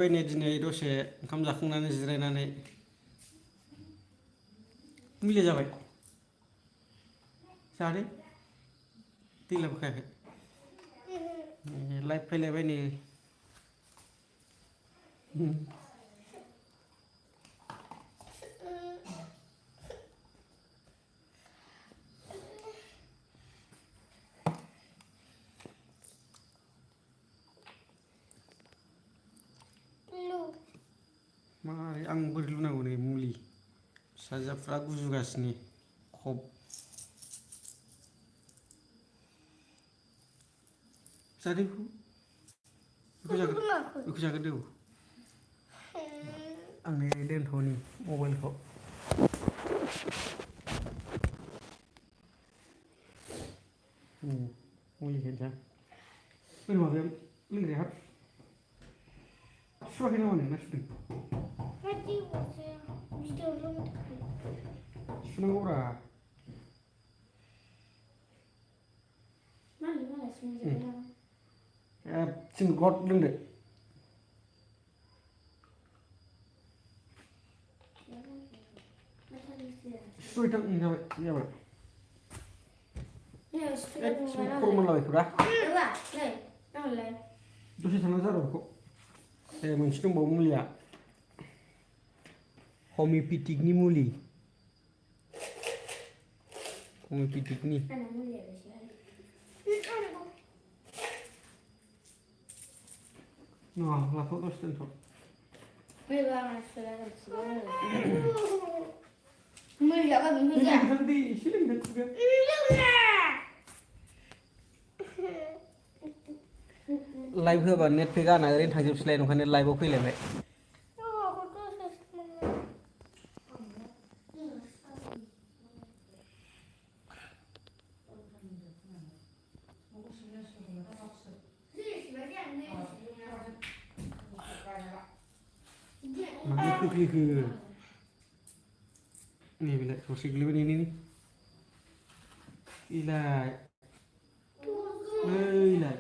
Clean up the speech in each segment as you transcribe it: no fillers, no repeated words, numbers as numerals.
फैनो दिनै दसे ओंखाम जाखांनानै जिरायनानै मुलिया जाबाय जादो दैलाबो खायाखै लाइट फैलायबाय नै मारै आं बोरै लुनांगौ नै मुलि फिसाजोफ्रा गुजुगासिनो खब जादो बेखौ जाग्रोदो आं नै दोनथ'नि मबाइलखौ मुलि होनोसै बोरै माबाया लोंग्राया सुवाखै नामा नोंना सुदों सुनांगौब्रा जों गद लोंदो सुइटां जाबाय खर' मोनलाबायखोब्रा दसे थांना जारौ बेखौ मोनसे दंबावो मुलिया हमिय'पेथिकनि मुलि हमिय'पेथिकनि लाफा दसे दोनथ' लाइभ होबा नेट पेक आंना ओरैनो थांजोबसैलाय ओंखायनो लाइभआव फैलायबाय मानो खोख्लैखो नैबेलाय ससे गोलैबाय नै इलाय नैलाय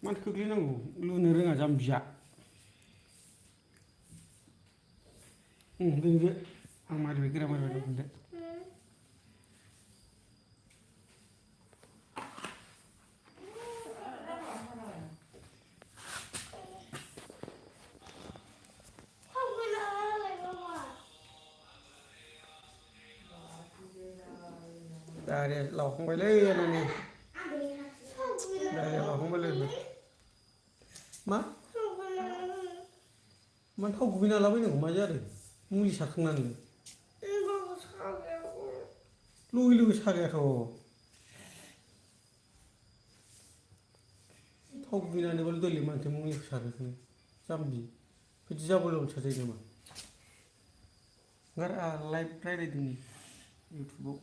मानो खोख्लैनांगौ लुनो रोङा जाम्बिया दोनदो आं मारिबाय गोरा मारिबाय दोनदो दारिया लावखांबायलै नानि दारिया लावखांबायलै मा मानो थाव गुबै नालाबायनांगौ मा जादों मुलि सारखांनानै लगे सागायाथ' थाव गुबै नालाबाल दोले मानोथो मुलिखौ सारखो जाम्बि बिदि जाबोल साजायो नामा गार लाइभ रायलायदों इउटुबाव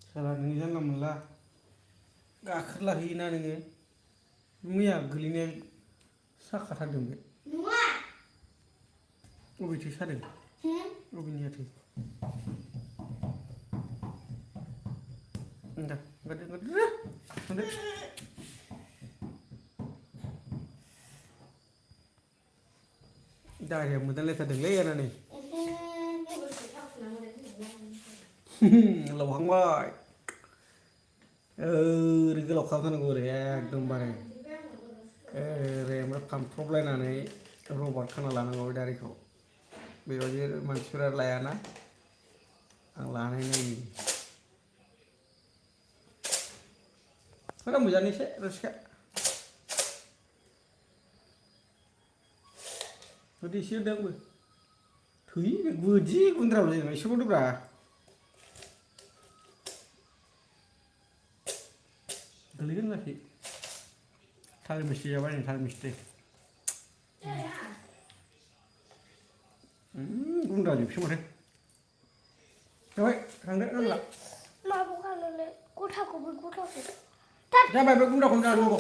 साला नोङो जानला मोनला गाखोलाहैयोना नोङो मैया गोलैनाया साखाथारदों बे अबेथो सादों अबेनियाथो दा ओंखारदो दारिया मोजां लेथारदोंलै आनानै लावहांबाय ओरै गोलाव खालामनांगौ ओरै एकदमबारे ओरै ओमफ्राय फानफ्रबलायनानै रबार खाना लानांगौ बे दारिखौ बेबायदि मानसिफोरा लायाना आं लानाय नायो मोजां जानोसै रोसिखा होदो एसे होदो आंबो थै बे गोदि गुन्द्राबो जेनेबा एसे होदोब्रा गोलैगोन लाखि थालिर मिस्टि जाबाय नै थालिर मिस्टि गुन्द्रा जोबसै माथो जाबाय थांदो नांला माखौ खालामलै गथाखौबो गथाखौ जाबाय बे गुन्द्राखौनो जानांगौ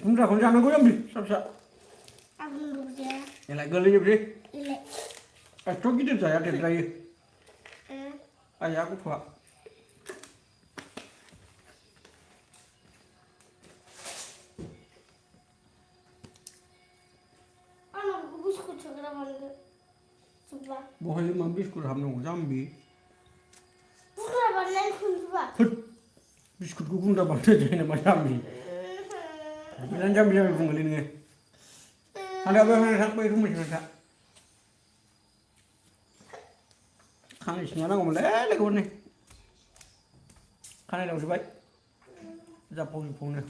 खुमब्राखौनो जानांगौ जाम्बि फिसा फिसा आं लुबैया एलाय गोरलैजोबसै इलाय एथ' गिदिर जाया देरद्रायो आइया गथ'आ आंनाव बिस्कुट सोग्रा मोनदो जोब्बा बहाय मा बिस्कुट हाबनांगौ जाम्बि बुरजा बानायनानै खोन्थुबा होद बिस्कुटखौ गुन्द्रा बानायनाय जायो नामा जाम्बि बिराद जाम्बि जाम्बि बुङोलै नोङो थांदो बै थां बै रुमनिफ्राय था खानाय सिनना नांगौमोनलै लोगोफोरनि खानाय लावजोबबाय जाबफाव जुबफावनो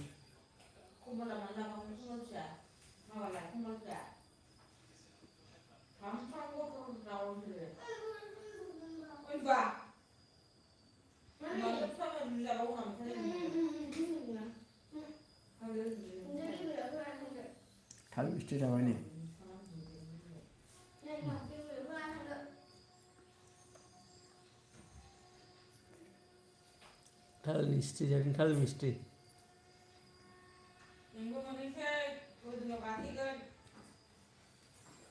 थाल मिस्थि जाबाय नै थाल मिस्थि जादों थाल मिस्थि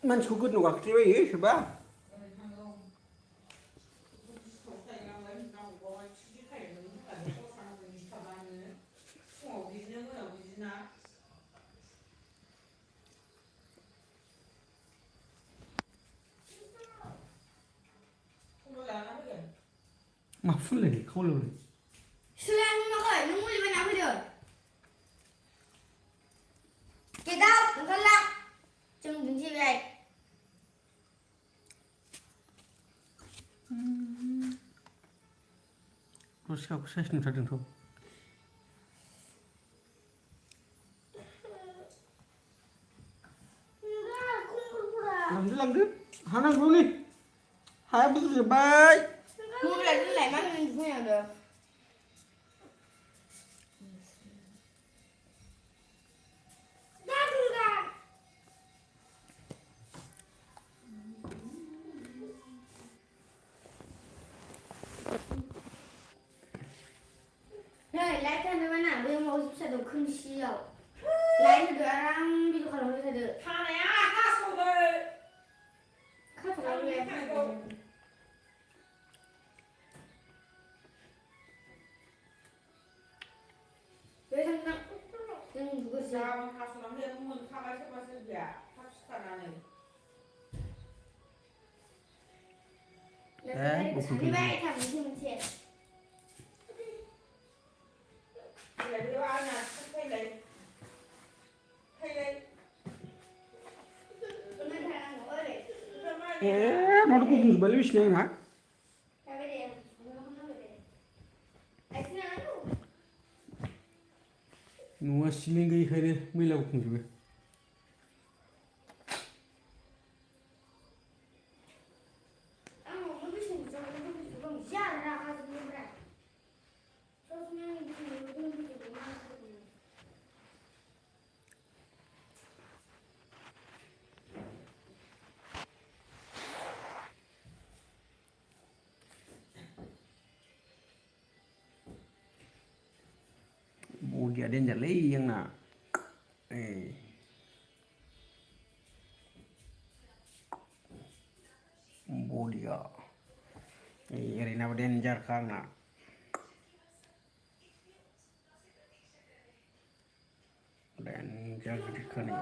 मानसिखौ गोदनायाव गाखोथेबायो सोरबा मा फुनलाय खावलायावलाय सोलाय नुवाखै नों मुलि बायना फैदो गेदाव ओंखारला जों दिन्थिबाय रसिकाखौ साइस नुथारदोंथ' लांदो लांदो हानांगौ नै हाया बुरजोब्बाय मबाइला दोनलाय मा होनो फैनांदो नै लाइट होनो माना बै मावजि फिसा दं खोमसियाव लाइट होदो आराम भिडिअ खालामबाय थादो खानाया खास'दो खास'नानै लाइट बे थांना जों दुगैसै गाबोन खास'नानै मोनखाबाय सोरबा सोरबाया थाब सिखारनानै सानैबाय थांनोसै मोनसे माथो गुदुंजोब्बायलै बिसिनाया आंहा न'आ सिलिं गैयिखायनो मैला गुफुंजोबो बडिया डेन्जारलै आंना बडिया ओरैनाबो डेन्जारखा आंना डेन्जार गिदिरखा नै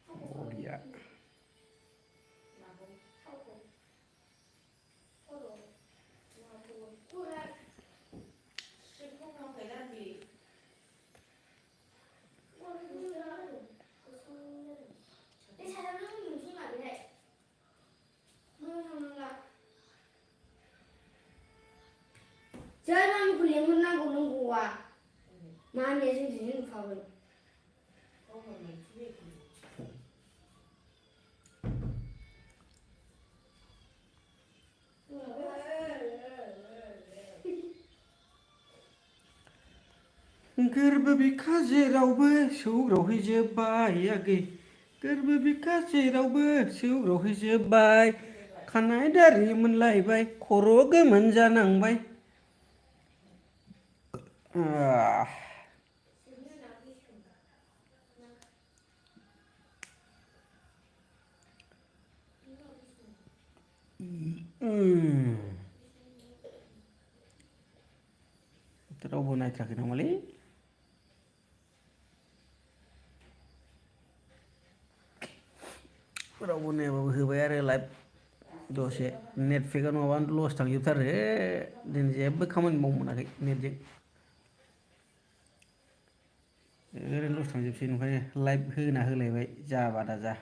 बडिया Jangan main kuliah menang gunung gua. Mana sih sini kawan? गोरबो बिखा जेरावबो सौग्रावहैजोब्बाय आगै गोरबो बिखा जेरावबो सौग्रावहैजोब्बाय खानाय दारि मोनलायबाय खर' गोमोन जानांबाय नायथाराखै नामालै रावबो नायाबाबो होबाय आरो लाइभ दसे नेट पेकआ नङाबा लस थांजोबथारो दिनै जेबो खामानि मावनो मोनाखै नेटजों ओरैनो लस थांजोबसै ओंखायनो लाइभ होना होलायबाय जाबा दा जा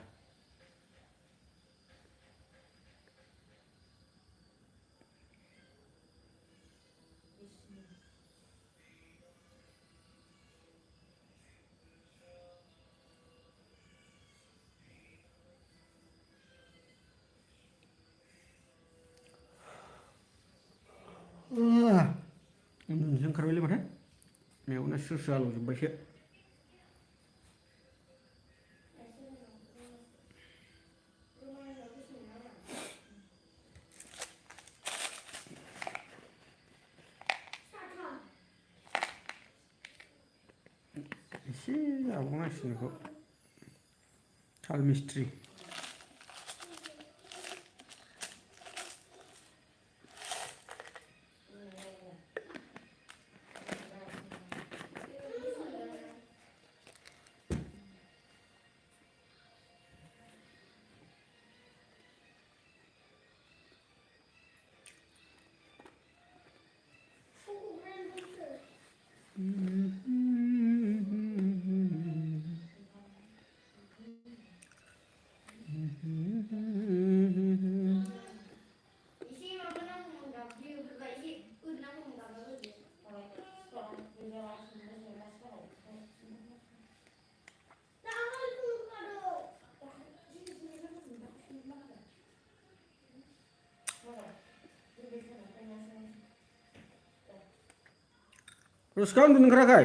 उन्दुनोसो ओंखारबायलै माथो मेगना स्रो स्रो आलौजोब्बायसो एसे जाबावनांसिगोन बेखौ थाल मिस्ट्रि Ruska uन्दुनो ओंखाराखै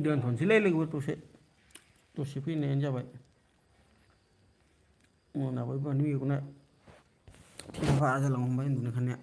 दोनथ'नोसैलै लोगोफोर दसे फैनायानो जाबाय मोनाबाय मानि मेगना थेफा जालांनो हमबाय उन्दुनो ओंखारनाया